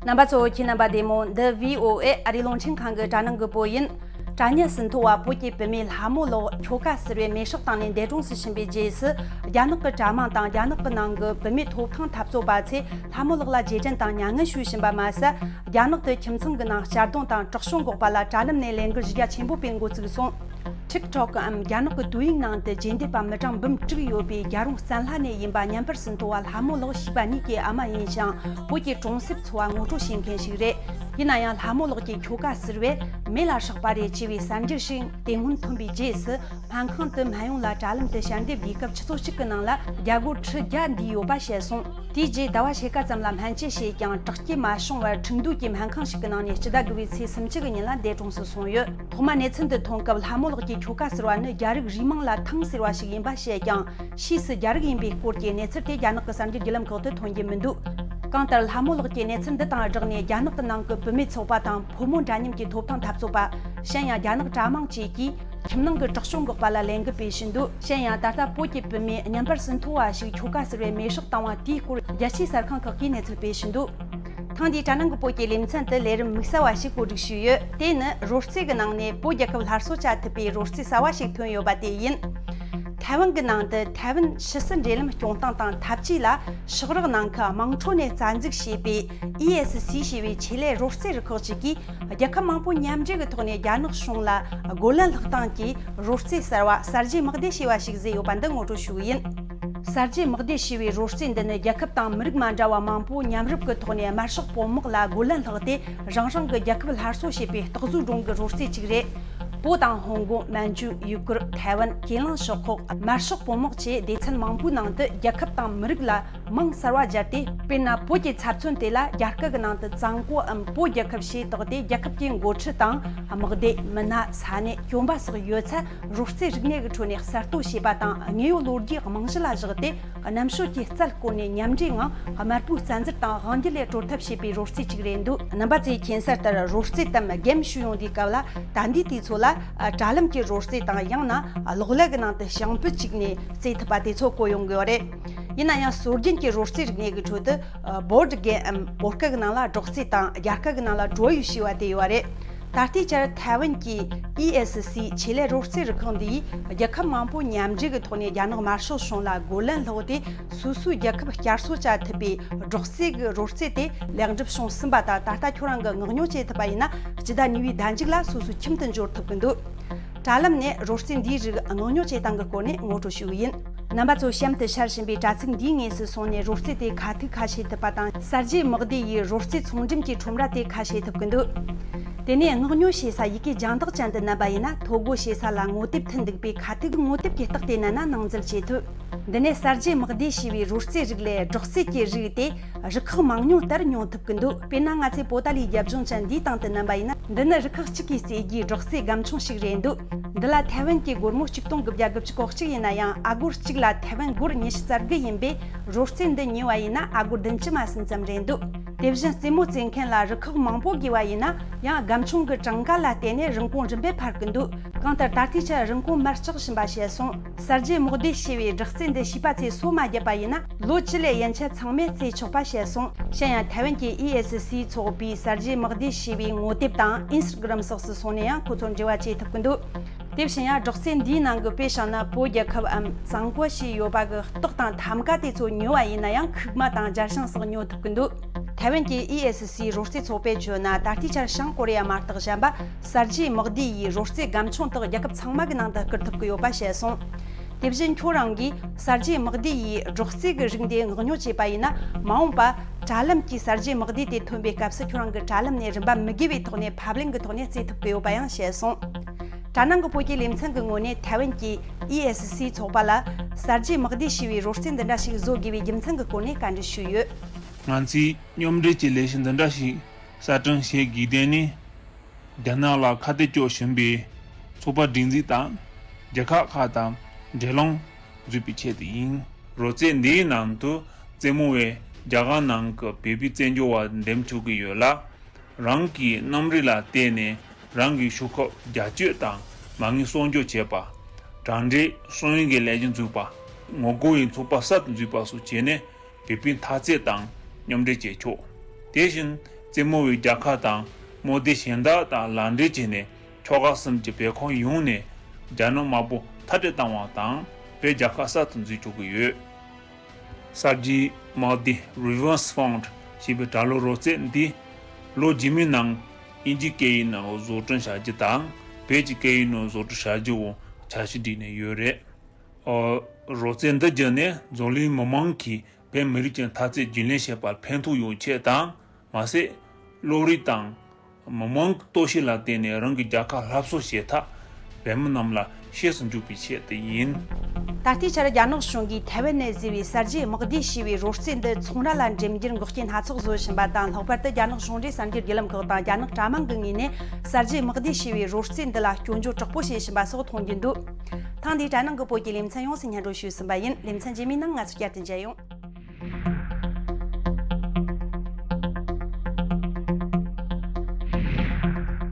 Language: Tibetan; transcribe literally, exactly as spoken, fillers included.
རྣམ་པ་ཚོ། ཁྱེད་རྣམ་པ་བདེ་མོ། འདི་བྷི་ཨོ་ཨེ་ཨ་རིའི་རླུང་འཕྲིན་ཁང་གི་དྲ་ནང་གི་བོད་ཡིན། དྲ་བརྙན་ཟིན་ཐོ་བ། བོད་ཀྱི་བུད་མེད་ལྷ་མོ་ལགས་ཁྱོ་ག་ཟུར་བའི་མེ་སྲེག་བཏང་ནས་འདས་གྲོངས་སུ་ཕྱིན་པའི་རྗེས་སུ། རྒྱ་ནག་གི་དྲ་དམངས་དང་རྒྱ་ནག་གི་ནང་གི་བུད་མེད་ཐོབ་ཐང་འཐབ་རྩོད་པ་ཚོས་ལྷ་མོ་ལགས་ལ་རྗེས་དྲན་དང་མྱ་ངན་ཞུ་བཞིན་པ་མ་ཟད། རྒྱ་ནག་ཏུ་ཁྱིམ་ཚང་གི་ནང་གཅར་རྡུང་དང་དྲག་ཤུགས་འགོག་པ་ལ་དྲ་ལམ་ནས་ལས་འགུལ་གཞི་རྒྱ་ཆེན་པོ་སྤེལ་འགོ་བཙུགས་སོང་། ཊིག་ཊོག་གམ་རྒྱ་ནག་གི་དུས་ཡུན་ནང་དུ་རྗེས་འདེད་པ་མི་གྲངས་འབུམ་དྲུག་ཡོད་པའི་རྒྱལ་རོང་བཙན་ལྷ་ནས་ཡིན་པ་ཉམས་པར་ཟིན་ཐོ་བ་ལྷ་མོ་ལགས་བྱིས་པ་གཉིས་ཀྱི་ཨ་མ་ཡིན་ཞིང་། བོད་ཀྱི་གྲོང་གསེབ་འཚོ་བ་ངོ་སྤྲོད་བྱེད་མཁན་ཞིག་རེད། ཡིན་ན་ཡང་ལྷ་མོ་ལགས་ཀྱི་ཁྱོ་ག་ཟུར་བས་མེ་ལ་སྲེག་པ་རེད་ཅེས་པའི་གསར་འགྱུར་ཞིག་དེ་སྔོན་ཐོན་པའི་རྗེས་སུ། སྨན་ཁང་དུ་སྨན་གཡོག་ལ་དྲ་ལམ་དུ་ཞལ་འདེབས་དགོས་སྐབས། ཆུ་ཚོད་གཅིག་གི་ནང་ལ་རྒྱ་སྒོར་ཁྲི་བརྒྱ་འདས་ཡོད་པ་བཤད་སོང་། དེའི་རྗེས་ཟླ་བ་ཕྱེད་ཀ་ཙམ་ལ་སྨན་བཅོས་བྱས་ཀྱང་དྲག་སྐྱེད་མ་བྱུང་བར། ཁྲིན་ཏུའུ་གྱི་སྨན་ཁང་ཞིག་གི་ནང་ནས་སྤྱི་ཟླ་དགུ་པའི་ཚེས་སུམ་ཅུ་གི་ཉིན་ལ་འདས་གྲོངས་སུ་སོང་ཡོད། ཐོག་མ་གནས་ཚུལ་འདི་ཐོན་སྐབས། ལྷ་མོ་ལགས་ཀྱི་ཁྱོ་ག་ཟུར་བ་ནི་རྒྱ་རིགས་རུས་མིང་ལ་ཐང་ཟེར་བ་ཞིག་ཡིན་པ་བཤད་ཀྱང་། ཕྱིས་སུ་རྒྱ་རིགས་ཡིན་པའི་སྐོར་གྱི་གནས་ཚུལ་དེ་རྒྱ་ནག་གི་གསར་འགྱུར་བརྒྱུད་ལམ་ཁག་ཏུ་ཐོན་རྒྱུ་མི་འདུག་གང་ལྟར་ལྷ་མོ་ལགས་ཀྱི་གནས་ཚུལ་འདི་དང་སྦྲགས་ནས། རྒྱ་ནག་གི་ནང་གི་བུད་མེད་ཚོགས་པ་དང་ཕོ་མོ་འདྲ་མཉམ་གྱི་ཐོབ་ཐང་འཐབ་རྩོད་པ། གཞན་ཡང་རྒྱ་ནག་དྲ་དམངས་བཅས་ཀྱིས་ཁྱིམ་ནང་གི་དྲག་སྤྱོད་འགོག་པ་ལ་ལས་འགུལ་སྤེལ་བཞིན་འདུག་གཞན་ཡང་ད་ལྟ་བོད་ཀྱི་བུད་མེད་ཉམས་པར་ཟིན་ཐོ་བ་ཞིག་ཁྱོ་ག་ཟུར་བས་མེ་སྲེག་བཏང་བ་དེའི་སྐོར། རྒྱལ་སྤྱིའི་གསར་ཁང་ཁག་གིས་གནས་ཚུལ་སྤེལ་བཞིན་འདུག་ཐེངས་འདིའི་དྲ་ནང་གི་བོད་ཀྱི་ལེ་ཚན་དུ་ལས་རིམ་དམིགས་བསལ་བ་ཞིག་གོ་སྒྲིག་ཞུས་ཡོད། དེ་ནི་རོལ་རྩེད་ཀྱི་ནང་ནས་བོད་རྒྱལ་ཁབ་སླར་གསོ་བྱ་ཐུབ་པའི་རོལ་རྩེད་གསར་བ་ཞིག་ཐོན་ཡོད་པ་དེ་ཡིན། ཐའེ་ཝན་གྱི་ནང་དུ་ཐའེ་ཝན་ཕྱི་སྲིད་འབྲེལ་ལམ་སྐྱོང་སྟངས་དང་འཐབ་ཇུས་ལ་ཕྱག་རོགས་གནང་མཁན་དམངས་ཁྲོད་ནས་རྩ་འཛུགས་བྱས་པའི་ཨི་ཨེས་སི་ཞེས་པའི་ཆེད་ལས་རོལ་རྩེད་རུ་ཁག་ཅིག་གིས། རྒྱལ་ཁབ་མང་པོ་མཉམ་འབྲེལ་གྱི་ཐོག་ནས་རྒྱ་ནག་གཞུང་ལ་རྒོལ་ལན་སློག་སྟངས་ཀྱི་རོལ་རྩེད་གསར་བ་གསར་བརྗེ་དམག་སྡེ་ཞེས་པ་ཞིག་བཟོས་ཡོད་པ་འདི་ངོ་སྤྲོད་ཞུ་གི་ཡིན། གསར་བརྗེ་དམག་སྡེ་ཞེས་པའི་རོལ་རྩེད་འདི་ནི་རྒྱལ་ཁབ་དང་མི་རིགས་མ་འདྲ་བ་མང་པོ་མཉམ་རུབ་ཀྱི་ཐོག་ནས་དམར་ཤོག་དཔོན་དམག་ལ་རྒོལ་ལན་སློག་སྟེ། རང་རང་གི་རྒྱལ་ཁབ་སླར་གསོ་བྱེད་པའི་སྟག་གཟུགས་སྒྲུང་གི་རོལ་རྩེད་ཅིག་རེད། བོད་དང་ཧོང་ཀོང་། མན་ཇུ། ཡུ་གུར། ཐའེ་ཝན། ཀེ་ལང་ཤོག་ཁག་དམར་ཤོག་དཔོན་དམག་བཅས་སྡེ་ཚན་མང་པོའི་ནང་དུ་རྒྱལ་ཁབ་དང་མི་རིགས་ལ། མིང་གསར་བ་སྦྱར་ཏེ། དཔེར་ན། བོད་ཀྱི་ཚབ་མཚོན་དེ་ལ་རྒྱ་སྐད་ཀྱི་ནང་དུ་གཙང་པོའམ་བོད་རྒྱལ་ཁབ་ཞེས་བཏགས་ཏེ། རྒྱལ་ཁབ་ཀྱི་འགོ་ཁྲིད་དང་། དམག་སྡེ། མི་སྣ། ས་གནས། གྱོན་པ་སོགས་ཡོད་ཚད་རོལ་རྩེད་རིག་གནས་ཀྱི་ཁྲོད་ནས་གསར་གཏོད་བྱས་པ་དང་། དངོས་ཡོད་ལོ་རྒྱུས་རྨང་གཞི་ལ་བཞག་སྟེ། རྣམ་དཔྱོད་ཀྱི་རྩལ་བཀོལ་ནས་མཉམ་འབྲེལ་ངང་དམར་པོའི་བཙན་འཛུལ་དང་དབང་སྒྱུར་ལས་གྲོལ་ཐབས་བྱེད་པའི་རོལ་རྩེད་ཅིག་རེད་འདུག་རྣམ་པ་ཚོས་མཁྱེན་གསལ་ལྟར། རོལ་རྩེད་དམ་གེམ་ཞུ་ཡོང་དུས་སྐབས་ལ། ད་ལྟའི་དུས་ཚོད་ལ། ཨ། དྲ་ལམ་གྱི་རོལ་རྩེད་དང་། ཡང་ན་གློག་ཀླད་ཀྱི་ནང་དུ་ཞིང་བུ་བཅུག་ནས་རྩེ་ཐུབ་པ་དེ་ཚོ་གོ་ཡོང་གི་ཡོད་རེད། ཡིན་ན་ཡང་སྲོལ་རྒྱུན་གྱི་རོལ་རྩེད་རིག་གནས་ཀྱི་ཁྲོད་དུ། ཨ། བོར་ཌི་གེམ་འམ་བོད་སྐད་ཀྱི་ནང་ལ་སྒྲོག་ཙེ་དང་། རྒྱ་སྐད་ཀྱི་ནང་ལ་ཌྲོ་ཡུ་ཞེས་པ་དེ་ཡོད་རེད། ད་ལྟའི་ཆར་ཐའེ་ཝན་གྱི་ཨི་ཨེས་སི་ཆེད་ལས་རོལ་རྩེད་རུ་ཁག་འདི་ཡིས་རྒྱལ་ཁབ་མང་པོ་མཉམ་འབྲེལ་གྱི་ཐོག་ནས་རྒྱ་ནག་དམར་ཤོག་གཞུང་ལ་རྒོལ་ལན་སློག་སྟེ། སོ་སོའི་རྒྱལ་ཁབ་བསྐྱར་གསོ་བྱ་ཐུབ་པའི་སྒྲོག་ཙེ་གི་རོལ་རྩེད་དེ་ལེགས་འགྲུབ་བྱུང་ཟིན་པ་དང་། ད་ལྟ་ཁྱོད་རང་གིས་མངགས་ཉོ་བྱེད་ཐུབ་པ་ཡིན་ན། སྤྱི་ཟླ་གཉིས་པའི་ཟླ་མཇུག་ལ་སོ་སོའི་ཁྱིམ་དུ་འབྱོར་ཐུབ་ཀྱི་འདུག་དྲ་ལམ་ནས་རོལ་རྩེད་འདིའི་རིགས་མངགས་ཉོ་བྱེད་སྟངས་ཀྱི་སྐོར་ནས་ངོ་སྤྲོད་ཞུ་གི་ཡིན། རྣམ་པ་ཚོ། གཤམ་དུ་ཤར་བཞིན་པའི་དྲ་ཚིགས་འདིའི་ངོས་སུ་སོང་ནས་རོལ་རྩེད་དེ་ཁ་ཐུག་ཁ་ཤེས་ཐུབ་པ་དང་། གསར་བརྗེའི་དམག་སྡེ་ཡི་རོལ་རྩེད་ཚོང་འགྲེམས་ཀྱི་ཁྲོམ་ར་དེ་ཁ་ཕྱེ་ཐུབ་ཀྱི་འདུག་དེ་ནས་མངགས་ཉོ་བྱེད་ས་ཡི་གེ་རྒྱང་ཐག་ཅན་དུ་བསྣན་པ་ཡིན་ན། ཐོ་འགོད་བྱེད་ས་ལ་ངོ་དེབ་མཐུད་འདུག་པས། ཁ་ཐུག་ངོ་དེབ་ཀྱི་རྟགས་དེ་བསྣན་ན་ནང་འཛུལ་བྱེད་ཐུབ། འདི་ནས་གསར་བརྗེའི་དམག་སྡེ་ཞེས་པའི་རོལ་རྩེད་རིགས་ལས་སྒྲོག་རྩེད་ཀྱི་རིགས་དེ་རུ་ཁག་མང་ཉུང་ལྟར་ཉོ་ཐུབ་ཀྱི་འདུག་དཔེར་ན། ང་ཚོས་པོ་ཏཱ་ལའི་རྒྱབ་ལྗོངས་ཅན་འདིའི་སྟེང་དུ་བསྣན་པ་ཡིན་ན། འདི་ནི་རུ་ཁག་གཅིག་གིས་རྩེད་རྒྱུའི་སྒྲོག་རྩེད་སྒམ་ཆུང་ཞིག་རེད་འདུག་འདི་ལ་ཐའེ་ཝན་གྱི་སྒོར་མོ་ཆིག་སྟོང་དགུ་བརྒྱ་དགུ་བཅུ་གོ་གཅིག་ཡིན་ན་ཡང་། ཨ་སྒོར་གཅིག་ལ་ཐའེ་ཝན་སྒོར་ཉི་ཤུ་རྩ་དགུ་ཡིན་པས། རོལ་རྩེད་འདི་ཉོས་པ་ཡིན་ན་ཨ་སྒོར་བདུན་ཅུ་མ་ཟིན་ཙམ་རེད་འདུག་དེ་བཞིན་རྩེད་མོ་རྩེ་མཁན་ལ་རུ་ཁག་མང་པོ་དགོས་པ་ཡིན་ན་ཡང་། སྒམ་ཆུང་གི་གྲངས་ཀ་ལ་བརྟེན་ནས་རིན་གོང་རིམ་པས་འཕར་གྱི་འདུག་གང་ལྟར་ད་ལྟའི་ཆར་རིན་གོང་མར་ལྕག་བཞིན་པ་བཤད་སོང་། གསར་བརྗེའི་དམག་སྡེ་ཞེས་པའི་སྒྲོག་རྩེད་འདི་བྱིས་པ་ཚོས་སོ་མ་བརྒྱབ་པ་ཡིན་ན། ལོ་བཅུ་ལས་ཡན་ཆད་ཚང་མས་རྩེ་ཆོག་པ་བཤད་སོང་། གཞན་ཡང་། ཐའེ་ཝན་གྱི་ཨི་ཨེས་སི་ཚོགས་པའི་གསར་བརྗེའི་དམག་སྡེ་ཞེས་པའི་ངོ་དེབ་དང་ཨིན་སི་ཊ་གྷི་རམ་སོགས་སུ་སོང་ནས་ཡང་ཁོ་ཚོར་འབྲེལ་བ་བྱེད་ཐུབ་ཀྱི་འདུག་དེ་བཞིན་ཡང་། སྒྲོག་རྩེད་འདིའི་ནང་གི། དཔེ་བཞག་ན། བོད་རྒྱལ་ཁབ་འམ་གཙང་པོ་ཞེས་ཡོད་པ་གི་རྟགས་དང་ཐམ་ཀ་དེ་ཚོ་ཉོ་བ་ཡིན་ན་ཡང་། ཁུག་མ་དང་སྦྱར་བྱང་སོགས་ཉོ་ཐུབ་ཀྱི་འདུག་ཐའེ་ཝན་གྱི་ཨི་ཨེས་སི་རོལ་རྩེད་ཚོགས་པས་བརྗོད་ན། ད་ལྟའི་ཆར་བྱང་ཀོ་རི་ཡ་མ་གཏོགས་གཞན་པ་གསར་བརྗེའི་དམག་སྡེ་ཡི་རོལ་རྩེད་སྒམ་ཆུང་དག་རྒྱལ་ཁབ་ཚང་མ་གི་ནང་དུ་བསྐུར་ཐུབ་ཀྱི་ཡོད་པ་བཤད་སོང་། དེ་བཞིན་ཁྱོད་རང་གིས་གསར་བརྗེའི་དམག་སྡེ་ཡི་སྒྲོག་རྩེད་ཀྱི་རིགས་འདི་མངགས་ཉོ་བྱས་པ་ཡིན་ན། མ་འོངས་པ་དྲ་ལམ་གྱི་གསར་བརྗེའི་དམག་སྡེ་དེ་ཐོན་པའི་སྐབས་སུ་ཁྱོད་རང་གི་དྲ་ལམ་ནས་རིན་པ་མི་དགོས་པའི་ཐོག་ནས་ཕབ་ལེན་གྱི་ཐོག་ནས་རྩེ་ཐུབ་ཀྱི་ཡོད་པ་ཡང་བཤད་སོང་། དྲ་ནང་གི་བོད་ཀྱི་ལེ་ཚན་གྱི་ངོས་ནས་ཐའེ་ཝན་གྱི་ཨི་ཨེས་སི་ཚོགས་པ་ལ་གསར་བརྗེའི་དམག་སྡེ་ཞེས་པའི་རོལ་རྩེད་འདི་འདྲ་ཞིག་བཟོ་དགོས་པའི་རྒྱུ་མཚན་གྱི་སྐོར་ནས་བཀའ་འདྲི་ཞུས་ཡོད། ང་ཚོས་མཉམ་འབྲེལ་གྱི་ལས་གཞི་འདི་འདྲ་ཞིག་གསར་སྐྲུན་བྱེད་དགོས་དོན་ནི། རྒྱ་ནག་ལ་ཁ་གཏད་གཅོག་བཞིན་པའི་ཚོགས་པ་སྒྲིག་འཛུགས་དང་རྒྱལ་ཁབ་ཁག་དང་འབྲེལ་ལམ་འཛུགས་པའི་ཆེད་དུ་ཡིན། རོལ་རྩེད་འདིའི་ནང་དུ་རྩེད་མོ་བས་རྒྱ་གར་ནང་གི་བོད་པའི་རྩེད་འཇོ་བ་འདེམས་ཆོག་གི་ཡོད་ལ། རང་གི་རྣམ་རིག་ལ་བརྟེན་ནས་རང་གི་ཤོག་ཁག་རྒྱ་སྐྱེད་དང་མ་དངུལ་གསོག་འཇོག་བྱེད་པ། དྲ་འབྲེལ་གསང་ཡིག་གི་ལས་གཞི་འཛུགས་པ། ངོ་རྒོལ་བའི་ཚོགས་པ་གསར་དུ་འཛུགས་པ་སོགས་བྱས་ནས་བོད་པའི་འཐབ་རྩོད་དང་མཉམ་འབྲེལ་བྱེད་ཆོག་དེ་བཞིན་ རྩེད་མོ་བའི་རྒྱལ་ཁབ་དང་དམག་སྡེ་གཞན་དག་དང་ལག་འབྲེལ་བྱས་ནས་ཕྱོགས་ཁག་གསུམ་གྱི་བོད་ཁམས་ཡོངས་ནས་རྒྱ་ནག་དམར་པོ་མཐར་སྐྲོད་བཏང་བ་དང་བོད་རྒྱལ་ཁབ་གསར་དུ་འཛུགས་བཅུག་གི་ཡོད། གསར་བརྗེའི་དམག་སྡེ་Reverse Front ཞེས་པའི་གྲྭ་ལོག་རོགས་རྩེད་འདི་ལོ་རྗེས་མའི་ནང་དབྱིན་ཇིའི་སྐད་ཡིག་ནང་བཟོ་སྐྲུན་བྱ་རྒྱུ་དང་བོད་ཀྱི་སྐད་ཡིག་ནང་བཟོ་སྐྲུན་བྱ་རྒྱུའོ་འཆར་གཞི་བསྒྲིགས་ནས་ཡོད་རེད། ཨོ། རོགས་རྩེད་འདི་བརྒྱུད་ནས་འཛམ་གླིང་མི་མང་གིས་བོད་མི་རིགས་ཀྱི་འཐབ་རྩོད་རྒྱུན་ལེན་བྱེད་པར་ཕན་ཐོགས་ཡོང་ཆེད་དང་མ་ཟད། བློ་རིག་དང་། མི་མང་གི་སྟོབས་ཤུགས་ལ་བརྟེན་ནས་རང་གི་རྒྱལ་ཁབ་སླར་གསོ་བྱེད་ཐབས་བོད་མི་རྣམས་ལ་ཤེས་སུ་འཇུག་པའི་ཆེད་དུ་ཡིན། ད་ལྟའི་ཆར་རྒྱ་ནག་གཞུང་གིས་ཐའེ་ཝན་ནས་བཟོས་པའི་གསར་བརྗེའི་དམག་སྡེ་ཞེས་པའི་རོལ་རྩེད་འདི་ཚོང་ར་ལ་འགྲེམས་འགྱུར་འགོག་རྐྱེན་སྣ་ཚོགས་བཟོ་བཞིན་པ་དང་། ལྷག་པར་དུ་རྒྱ་ནག་གཞུང་འབྲེལ་གསར་འགྱུར་བརྒྱུད་ལམ་ཁག་དང་རྒྱ་ནག་དྲ་མང་གི་ངོས་ནས་གསར་བརྗེའི་དམག་སྡེ་ཞེས་པའི་རོལ་རྩེད་འདི་ལ་སྐྱོན་བརྗོད་དྲག་པོ་བྱེད་བཞིན་པ་སོགས་མཐོང་རྒྱུ་འདུག་ཐེངས་འདིའི་དྲ་ནང་གི་བོད་ཀྱི་ལེ་ཚན་ཡོངས་སུ་སྙན་སྒྲོན་ཞུས་ཟིན་པ་ཡིན། ལེ་ཚན་རྗེས་མའི་ནང་ང་ཚོ་བསྐྱར་དུ་མཇལ་ཡོང་།